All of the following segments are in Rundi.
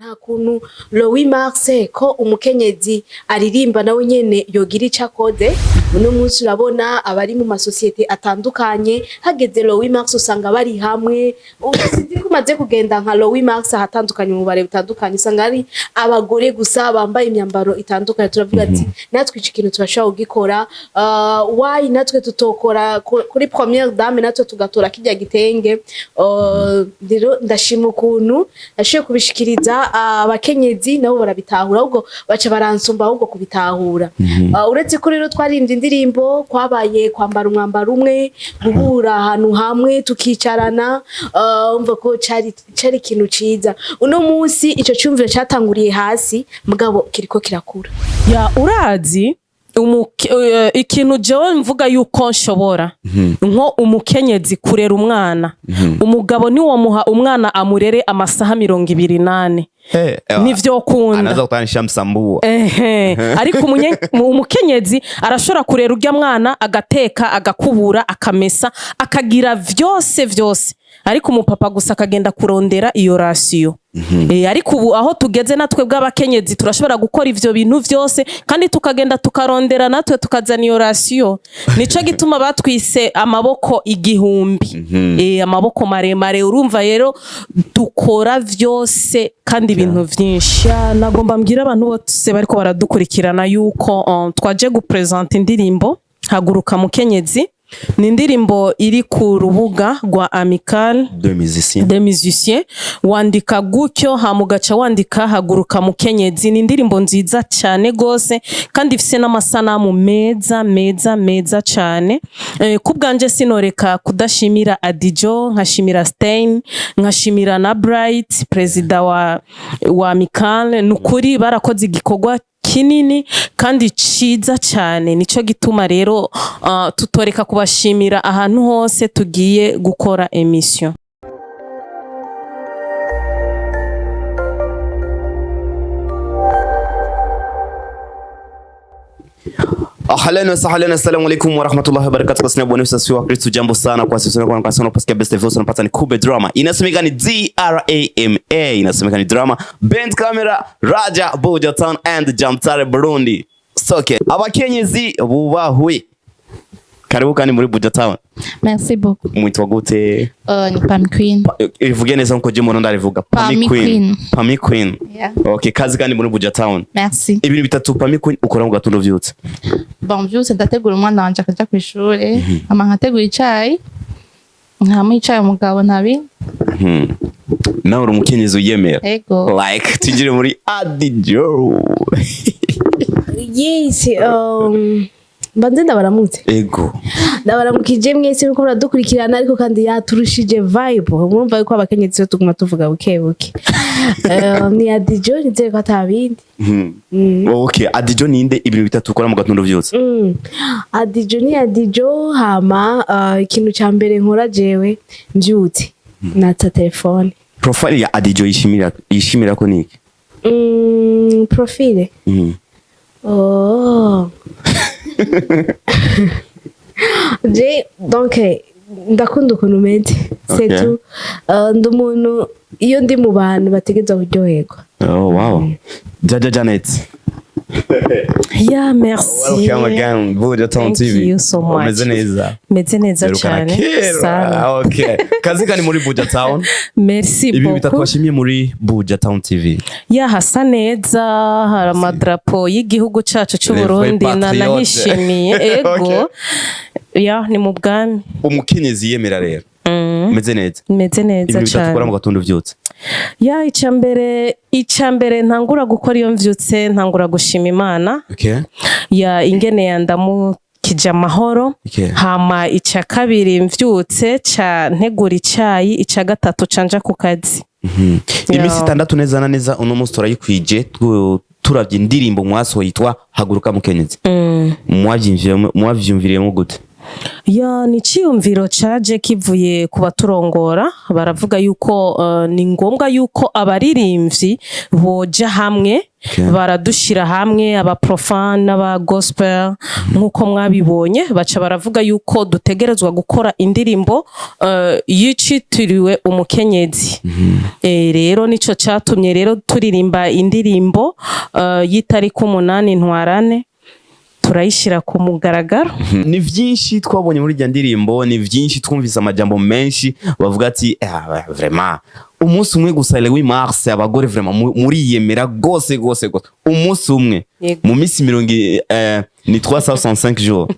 Nta kuntu le 8 mars ko umukenyezi aririmba nawe nyene yogira ico akoze. Uno munsi urabona abari mu masosiyete atandukanye, hageze le 8 mars usanga bari hamwe. Sinzi ko umaze kugenda nka le 8 mars ahatandukanye, mu bare butandukanye, usanga ari abagore gusa bambaye imyambaro itandukanye. Turavuga ati natwe ico kintu turashobora kugikora. Why natwe tutokora kuri première dame, natwe tugatora kirya gitenge? Rero ndashima ukuntu nashoboye kubishikiriza abakenyezi, nabo barabitahura, ahubwo baca baransumba ahubwo kubitahura. Uretse ko rero twaririmbye indirimbo, kwabaye kwambara umwambaro umwe, guhura ahantu hamwe tukicarana, umva ko cari ikintu ciza. Uno munsi ico cyumviro catanguriye hasi, mugabo kiriko kirakura. Ya, urazi ikintu jewe mvuga yuko nshobora nko umukenyezi kurera umwana, umugabo ntiwomuha umwana amurere amasaha 24, ntivyokunda. Anaweza kutanisha msambua. Ehe, ariko umukenyezi arashobora kurera urya mwana, agateka, agakubura, akamesa, akagira vyose vyose, ariko umupapa gusa akagenda kurondera iyo ration. Ariko ubu aho tugeze, natwe bw'abakenyezi turashobora gukora ivyo bintu vyose, kandi tukagenda tukarondera natwe tukazana iyo ration. Nico gituma batwise amaboko 1000, amaboko maremare. Urumva rero dukora vyose kandi ibintu vyinshi. Ya, nagomba mbwira abantu bose bariko baradukurikirana yuko twaje gupresenta indirimbo Haguruka Mukenyezi. Ni indirimbo iri ku rubuga rwa Amicale de musiciens. des musiciens. Wandika gutyo, hama ugaca wandika Haguruka Mukenyezi. Ni indirimbo nziza cyane gose, kandi ifise n'amasanamu meza meza meza cyane. Ku bwanje sinoreka kudashimira Adijo, nkashimira Stein, nkashimira na Bright, perezida wa Amicale. Ni ukuri barakoze igikorwa kinini kandi ciza cyane. Nico gituma rero tutoreka kubashimira ahantu hose tugiye gukora émission. Ahlan wa sahlan, assalamu alaikum wa rahmatullahi wa barakatuh. Kwa sababu Bwana Yesu asifiwe. Kristo, jambo sana kwa sisi kwa sana unaposikia best voice unapata ni Kube Drama. Inasemeka ni DRAMA, inasemeka ni Drama. Band Camera, Raja Buja Town and Jamtare Burundi. Soke. Abakenyezi bubahwe. Karibu kandi muri Buja Town. Merci beaucoup. Mwitwa gute? Ni Pam Queen. Ivuge neza nkuko je mbona ndarivuga. Pami Queen. Pami Queen. Yeah. Okay, kazi kandi muri Buja Town. Merci. Ibintu bitatu Pami Queen ukora mu gatondo vyutse. Bon, vyose ndategura umwana wanje akaja kw'ishure, hama nkategura icayi, nkamuha icayi umugabo ntabi. Nawe uri umukenyezi wiyemera. Ego. Like tugire muri Adijo. Yes, mbanze ndabaramutse. Ego. Ndabaramukije mwese nuko muradukurikirana, ariko kandi yaturushije vibe. Murumva yuko abakenyezi tuguma tuvuga buke buke. Ni Adijo, nizere ko atabindi. Okay, Adijo ninde? Ibintu bitatu ukora mu gatondo vyose. Adijo ni Adijo. Hama ikintu ca mbere nkora jewe mvyutse, natsa telefone. Profile ya Adijo yishimira ko niki? Profile. Oh. Je donc ndakunda ukuntu umeze, c'est tout. Ndi umuntu iyo ndi mu bantu bategerezwa kuryoherwa. Oh wow. Jaja Janet. Ya, merci. Welcome again Buja Town Thank TV. you so much. Umeze neza. Meze neza Mperukana cyane. kera. Sana. Okay. Kazi kani muri Buja Town. Merci Ibintu bitatu beaucoup. washimye muri Buja Town TV. Ya, hasa neza, hari amadarapo y'igihugu cacu c'u Les vrais Burundi, patriotes. nanahishimiye. Ego. Ya, ni mu bwami. Umukenyezi yemera rero. Umeze neza. Meze neza Ibintu bitatu ukora cyane. mu gatondo vyutse. Ya, icambere ntangura gukora iyo mvyutse, ntangura gushima Imana. Okay. Ya, ingene yandamukije amahoro. Hama ica kabiri, mvyutse ca ntegura icayi. Ica gatatu, ca nja ku kazi. Iminsi 6 neza na neza uno munsi turayikwije, turavye indirimbo mwasohoye yitwa Haguruka Mukenyezi. Mwavyumviriyemo gute? Ya, ni iciyumviro caje kivuye ku baturongora. Baravuga yuko ni ngombwa yuko abaririmbyi boja hamwe. Baradushira hamwe, aba profane n'aba gospel, nk'uko mwabibonye. Baca baravuga yuko dutegerezwa gukora indirimbo yicitiriwe umukenyezi. Rero nico catumye rero turirimba indirimbo y'itariki 8 ntwarane, turayishira ku mugaragaro. Ni vyinshi twabonye muri irya ndirimbo, ni vyinshi twumvise, amajambo menshi bavuga ati: "Ah, vraiment umunsi umwe gusa, le 8 mars, abagore vraiment muriyemera gose gose gose." Umunsi umwe mu minsi mirongo ni 365 jours,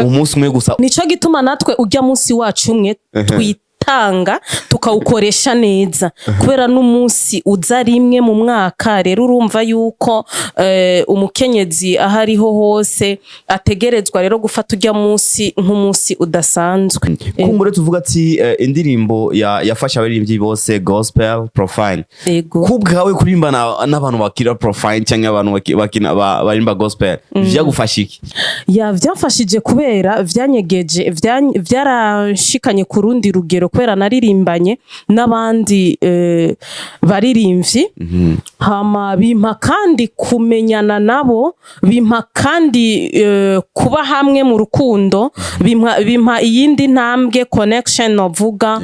umunsi umwe gusa. Nico gituma natwe ujya munsi wacu umwe twitanga, tukawukoresha neza, kubera n'umunsi uza rimwe mu mwaka. Rero urumva yuko umukenyezi aho ariho hose ategerezwa rero gufata ujya munsi nk'umunsi udasanzwe. Kumbure tuvuga ati indirimbo yafasha abaririmbyi bose, gospel, profane. Kubwawe, kuririmba n'abantu bakira profane cyangwa abantu bakina baririmba gospel, vyagufasha iki? Ya, vyamfashije kubera vyanyegeje, vyaranshikanye ku rundi rugero, kubera naririmbanye n'abandi baririmvyi, hama bimpa kandi kumenyana nabo, bimpa kandi kuba hamwe mu rukundo, bimpa iyindi ntambwe, connection novuga.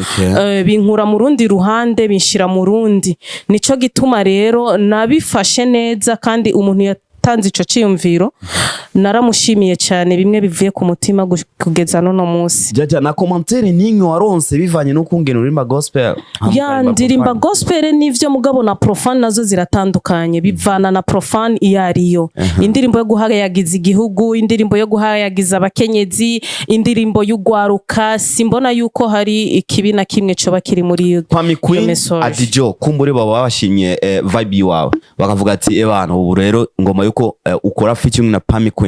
Binkura mu rundi ruhande, binshira mu rundi. Nico gituma rero nabifashe neza, kandi umuntu yatanze ico ciyumviro naramushimiye cyane, bimwe bivuye ku mutima, kugeza n'uno munsi. Jaja, na commentaire n'imwe waronse bivanye n'ukungene uririmba gospel? Ya, ndirimba gospel n'ivyo, mugabo na profane nazo ziratandukanye, bivana na profane iyo ariyo. Indirimbo yo guhayagiza igihugu, indirimbo yo guhayagiza abakenyezi, indirimbo y'ugwaruka, simbona yuko hari ikibi na kimwe coba kiri muri iyo Pami iyo Queen, message. Adijo, kumbure baba bashimye vibe iwawe, bakavuga ati: "Ebana, ubu rero ngoma yuko ukora featuring na Pami Queen,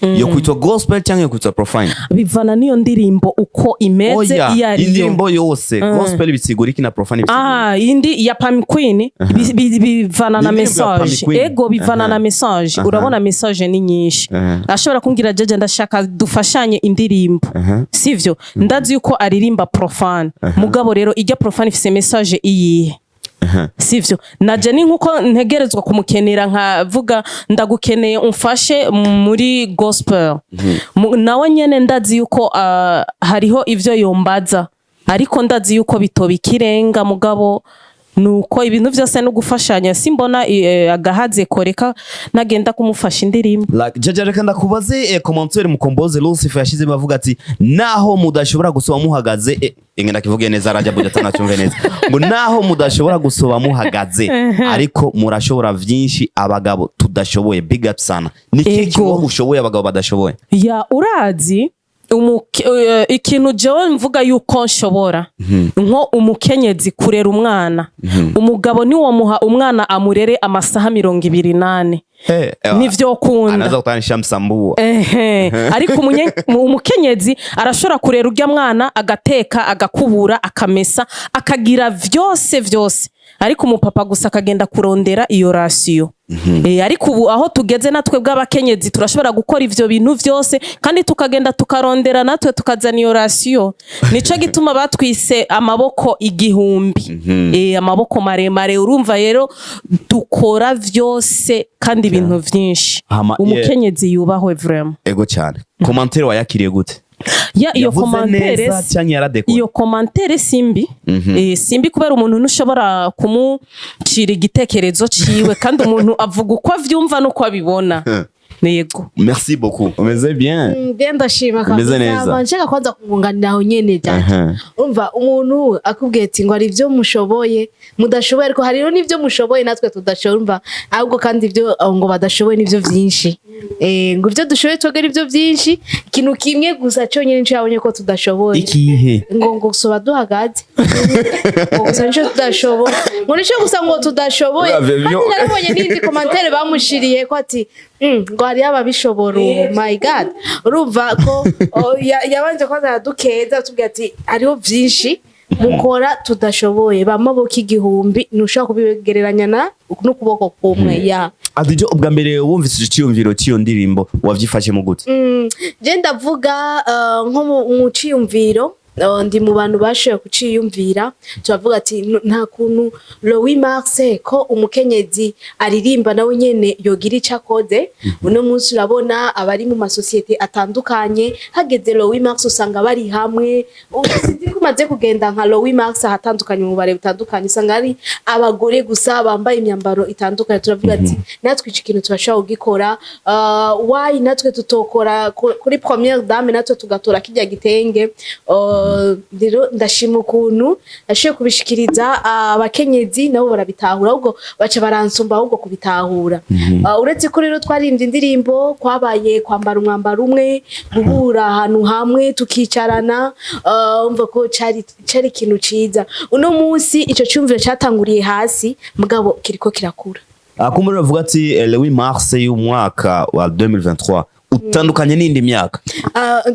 yo kwitwa gospel cyangwa yo kwitwa profane?" Bivana n'iyo ndirimbo uko imeze, Oya, iyo ariyo. Indirimbo yose, gospel bisigura iki na profane bisigura? Ah, indi ya Pam Queen bivana na Ni indirimbo ya Pam message. Queen. Ego, bivana na message. Urabona, message ni nyinshi. Ashobora kumbwira: "Jeje, ndashaka dufashanye indirimbo." Sivyo? Ndazi yuko aririmba profane, mugabo rero ijya profane ifise message iyihe? Sivyo? Naje ni nkuko ntegerezwa kumukenera, nkavuga: "Ndagukeneye umfashe muri gospel." Nawe nyene ndazi yuko hariho ivyo yombaza, ariko ndazi yuko bitoba ikirenga. Mugabo nuko ibintu vyose no gufashanya, simbona agahaze koreka nagenda kumufasha indirimbo. Like, Jaja, reka ndakubaze commentaire Mukombozi Lucifer yashizemo, avuga ati: "Naho mudashobora gusoba muhagaze," ingenda kivuge neza, Rajab Jatana cyumve neza, ngo: "Naho mudashobora gusoba muhagaze, ariko murashobora vyinshi abagabo tudashoboye. Big up sana." Ni ikihe kimwe ushoboye abagabo badashoboye? Ya, urazi, ikintu jewe mvuga yuko nshobora, nko umukenyezi kurera umwana, umugabo niwomuha umwana amurere amasaha 24, ntivyokunda. Anaweza kutanisha msambua. Ehe, ariko umukenyezi arashobora kurera urya mwana, agateka, agakubura, akamesa, akagira vyose vyose, ariko umupapa gusa akagenda kurondera iyo ration. Ariko ubu aho tugeze, natwe bw'abakenyezi turashobora gukora ivyo bintu vyose, kandi tukagenda tukarondera, natwe tukazana iyo ration. Nico gituma batwise amaboko 1000, amaboko maremare. Urumva rero dukora vyose kandi ibintu vyinshi. Hama, Umukenyezi yubahwe vraiment. Ego cyane. Commentaire wayakiriye gute? Ya, iyo Yavuze commentaire neza cyangwa yaradekora? Iyo commentaire simbi, simbi, kubera umuntu ntushobora kumucira igitekerezo ciwe, kandi umuntu avuga uko avyumva n'uko abibona. Yego. Merci beaucoup, umeze bien? Ndiye, ndashima. Umeze Kabisa. neza. Nshaka kwanza kumwunganira aho nyene janje. Umva, umuntu akubwiye ati ngo hari ibyo mushoboye mudashoboye, ariko hariho n'ibyo mushoboye natwe tudashoboye. Umva, ahubwo kandi ibyo ngo badashoboye nibyo byinshi. Ngo ibyo dushoboye twebwe nibyo byinshi. Ikintu kimwe gusa cyonyine nico yabonye ko tudashoboye. Ikihe? Ngo gusoba duhagaze, ngo gusa nico tudashoboye, ngo nico gusa ngo tudashoboye. Uravye Kandi narabonye n'indi commentaire bamushiriye ko ati: Ngo hariho ababishobora ubu." My God, urumva ko yabanje kwanza aradukeza, atubwira ati hariho vyinshi mukora tudashoboye, ba maboko 1000 ntushobora kubigereranya na n'ukuboko kumwe ya. Adijo, ubwa mbere wumvise ico ciyumviro cy'iyo ndirimbo, wavyifashemo gute? Je ndavuga nko mu ciyumviro. Ndi mu bantu bashoboye kuciyumvira, turavuga ati: Nta kuntu le 8 mars ko umukenyezi aririmba nawe nyene yogira ico akoze." Uno munsi urabona abari mu masosiyete atandukanye, hageze le 8 mars usanga bari hamwe. Ubu sinzi ko umaze kugenda nka le 8 mars ahatandukanye, mu bare butandukanye, usanga ari abagore gusa bambaye imyambaro itandukanye. Turavuga ati natwe ico kintu turashobora kugikora. Why natwe tutokora kuri première dame, natwe tugatora kirya gitenge? Rero ndashima ukuntu nashoboye kubishikiriza abakenyezi, nabo barabitahura, ahubwo baca baransumba ahubwo kubitahura. Uretse ko rero twaririmbye indirimbo, kwabaye kwambara umwambaro umwe, guhura ahantu hamwe tukicarana, umva ko cari ikintu ciza. Uno munsi ico cyumviro catanguriye hasi, mugabo kiriko kirakura. Kumbura bavuga ati le 8 mars y'umwaka wa 2023 utandukanye n'indi myaka.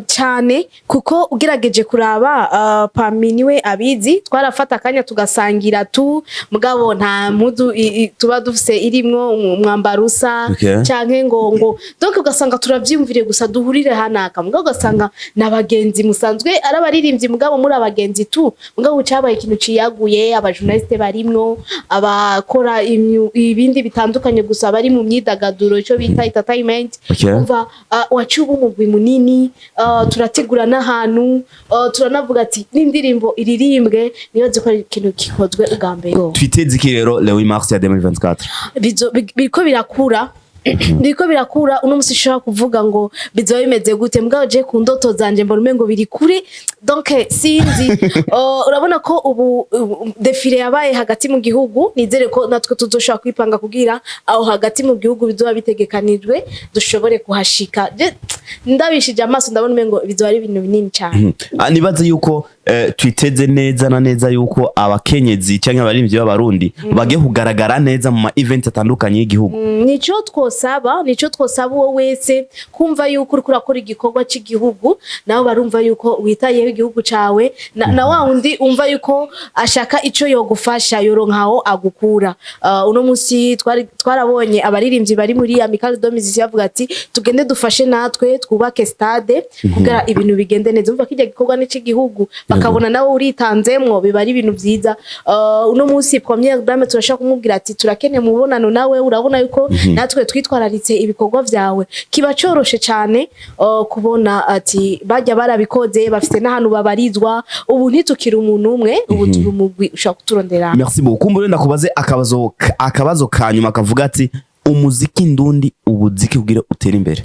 Cyane, kuko ugerageje kuraba, Pami niwe abizi, twarafata akanya tugasangira tu, mugabo nta mpuzu tuba dufise irimwo umwambaro usa canke ngo donc ugasanga turavyiyumviriye gusa duhurire hanaka, mugabo ugasanga n'abagenzi musanzwe ari abaririmbyi, mugabo muri abagenzi tu. Mugabo cabaye ikintu ciyaguye, abajournaliste barimwo, abakora ibindi bitandukanye, gusa bari mu myidagaduro, ico bita entertainment. Umva, waciye uba umugwi munini, turategura n'ahantu, turanavuga ati n'indirimbo iririmbwe. Nibaze ko ari ikintu gikozwe ubwa mbere. Twiteze iki rero le 8 mars ya 2024? Biriko birakura. Uno musi ushobora kuvuga ngo bizoba bimeze gute, mugabo je ku ndoto zanje mbona umengo biri kure, donc sinzi. Urabona ko ubu défilé yabaye hagati mu gihugu, nizere ko natwe tuzoshobora kwipanga kugira aho hagati mu gihugu bizoba bitegekanijwe dushobore kuhashika. Je ndabishije amaso ndabona umengo bizoba ari ibintu binini cyane. Nibaze yuko twiteze neza na neza yuko abakenyezi canke abaririmbyi b'Abarundi bagiye kugaragara neza mu ma event atandukanye y'igihugu. Nico twosaba uwo wese kumva yuko uriko urakora igikorwa c'igihugu, nawe barumva yuko witayeho igihugu cawe, na wa wundi umva yuko ashaka ico yogufasha, yoronka aho agukura. Uno musi twarabonye abaririmbyi bari muri Amicale de Musiciens bavuga ati tugende dufashe natwe twubake stade kugira ibintu bigende neza. Umva kirya gikorwa ni c'igihugu, bakabona nawe uritanzemwo, biba ari ibintu vyiza. Uno musi première dame turashaka kumubwira ati turakeneye mubonano nawe, urabona yuko natwe twitwararitse ibikorwa vyawe. Kiba coroshe cane kubona ati bajya barabikoze, bafite n'ahantu babarizwa. Ubu ntitukiri umuntu umwe, ubu turi umugwi, ushobora kuturondera. Merci beaucoup. Kumbure ndakubaze akabazo ka nyuma kavuga ati umuziki ndundi ubuziki kugira utere imbere.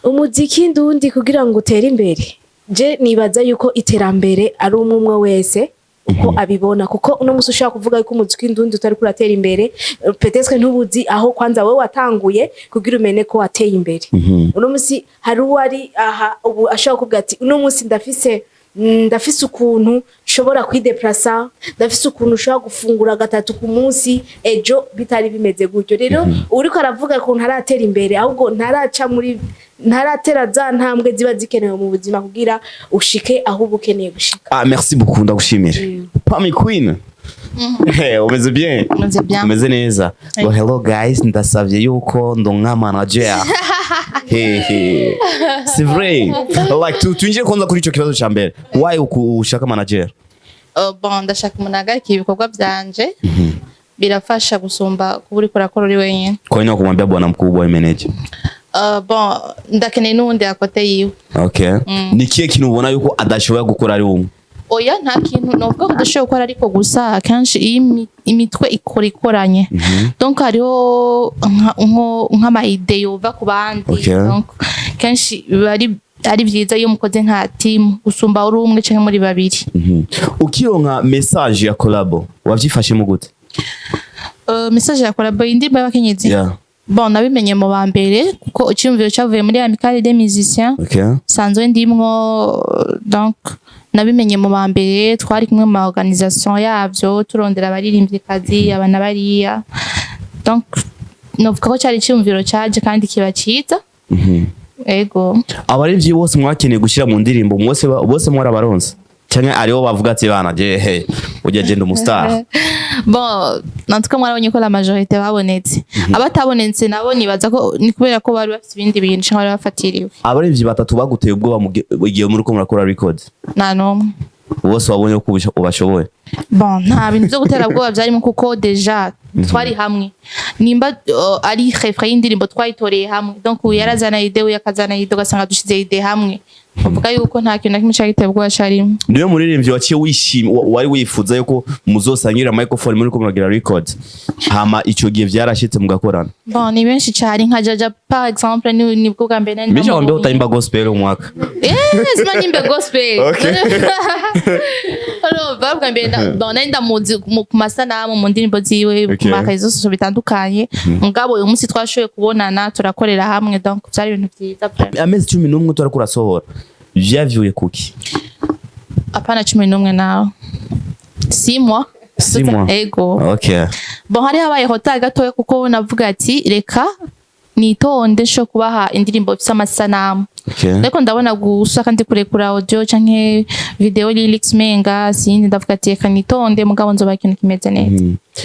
Umuziki ndundi kugira ngo utere imbere, je nibaza yuko iterambere ari umwe umwe wese uko abibona, kuko uno musi ushobora kuvuga yuko umuziki ndundi utari kuratera imbere, peut-être ntubuzi aho kwanza wowe watanguye kugira umene ko wateye imbere. Uno musi hari uwari aha ubu ashobora kuvuga ati uno musi ndafise ukuntu nshobora kwideplasa, ndafise ukuntu ushobora gufungura gatatu ku munsi, ejo bitari bimeze gutyo. Rero uriko aravuga ko ntaratera imbere, ahubwo ntaraca muri, ntaratera za ntambwe ziba zikenewe mu buzima kugira ushike aho uba ukeneye gushika. Ah, merci beaucoup, ndagushimira. Pami Queen. Hey, umeze bien? Umeze bien. Umeze neza. Ngo hello guys, ndasavye yuko ndonka manager. Hey, hey. C'est vrai. Like twinjire kwanza kuri ico kibazo ca mbere. Why ushaka manager? Bon, ndashaka umuntu ahagarika ibikorwa byanje, birafasha gusumba kuba uriko urakora uri wenyine. Kwa nini wakumwambia bwana mkubwa manager? Bon, ndakeneye n'uwundi à côté yiwe. Okay. Ni kihe kintu ubona yuko adashoboye gukora ari umwe? Oya, nta kintu novuga ko udashoboye gukora, ariko gusa akenshi iyo imitwe ikora ikoranye, donc hariho nk'ama idées yova ku bandi. Donc kenshi biba ari vyiza iyo mukoze nka team gusumba uri umwe canke muri babiri. Ukironka message ya collabo wavyifashemo gute? Message ya collabo, indirimbo y'abakenyezi? Yeah. Bon, nabimenye mu ba mbere kuko icyumviro cyavuye muri Amicale des Musiciens sanzwe ndimwo, donc nabimenye mu ba mbere. Twari kumwe mu ma organisation yavyo, turondera abaririmvyikazi aba na bariya, donc novuga ko cyari icyumviro caje kandi kiba ciza. Ego. Abarivyi bose mwakeneye gushyira mu ndirimbo mwose bose mwarabaronse? Canke aribo bavuga ati: "Bana, je he ujya je ndi umustar"? Bon, en tout cas mwarabonye ko la majorité babonetse. Abatabonetse nabo nibaza ko ni kubera ko bari bafite ibindi bintu canke bari bafatiriwe. Abaririmbyi batatu baguteye ubwoba igihe muriko murakora record? Nta n'umwe. Bose wabonye ko ubashoboye? Bon, nta bintu byo gutera ubwoba byarimo, kuko déjà twari hamwe. Nimba ari refrain y'indirimbo, twayitoreye hamwe. Donc uyu yarazana idée, uyu akazana idée, ugasanga dushize idée hamwe. Uvuga yuko nta kintu na kimwe cari giteye ubwoba carimo. Niwe muririmbyi waciye wishima, wari wifuza yuko muzosangira microphone muriko muragira record, hama ico gihe vyarashitse mugakorana? Bon, ni benshi cyane, nka Jaja par exemple, ni nibwo bwa mbere nari Mbese wambia ndamubonye. utaimba gospel umwaka? Eh, sima nyimbe gospel. Okay. Urumva, bwa mbere bon, nari ndamuzi ku masanamu, mu ndirimbo ziwe, ku ma réseaux sociaux bitandukanye. Mugabo uyu munsi twashoboye kubonana, turakorera hamwe, donc byari ibintu byiza vraiment. Amezi 11 utariko urasohora, vyavuye kuki? Apana 11 nawe, 6 mois. 6 mois. Ego. Bon, hari habaye retard gatoya, kuko navuga ati reka nitonde sho kubaha indirimbo ifise amasanamu. Ariko ndabona gusa kandi kurekura audio canke video lyrics menga sindi. Ndavuga ati reka nitonde, mugabo nzoba ikintu kimeze neza.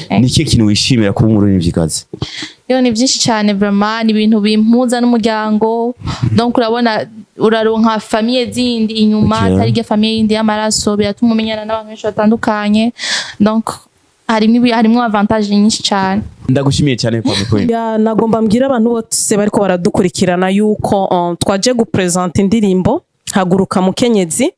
Ni ikihe kintu wishimira kuba umuririmvyikazi? Yo, ni byinshi cyane vraiment. Ni ibintu bimpuza n'umuryango. Donc urabona, uraronka famille zindi inyuma, atari irya famille yindi y'amaraso. Biratuma umenyana n'abantu benshi batandukanye. Donc harimwo avantage nyinshi cyane. Ndagushimiye cyane, Pami Queen. Ya, nagomba mbwira abantu bose bariko baradukurikirana yuko twaje gupresenta indirimbo "Haguruka Mukenyezi".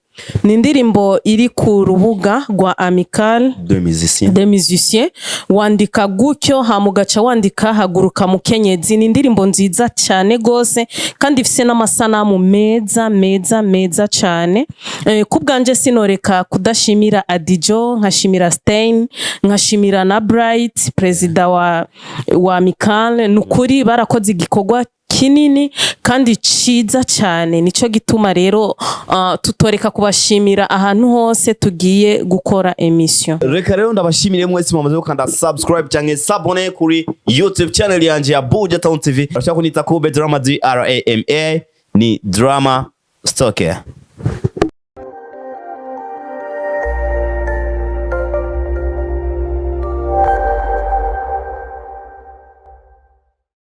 Ni indirimbo iri ku rubuga rwa Amicale de musiciens. des musiciens. Wandika gutyo, hama ugaca wandika "Haguruka Mukenyezi". Ni indirimbo nziza cyane gose, kandi ifise n'amasanamu meza meza meza cyane. Ku bwanje sinoreka kudashimira Adijo, nkashimira Stein, nkashimira na Bright, perezida wa Amicale. Ni ukuri barakoze igikorwa kinini kandi ciza cyane. Nico gituma rero tutoreka kubashimira ahantu hose tugiye gukora émission. Reka rero ndabashimire mwese mwamaze gukanda subscribe canke s'abonner kuri YouTube channel yanje ya Buja Town TV. Urashobora kunita Kube Drama, D R A M A, ni Drama Stoker.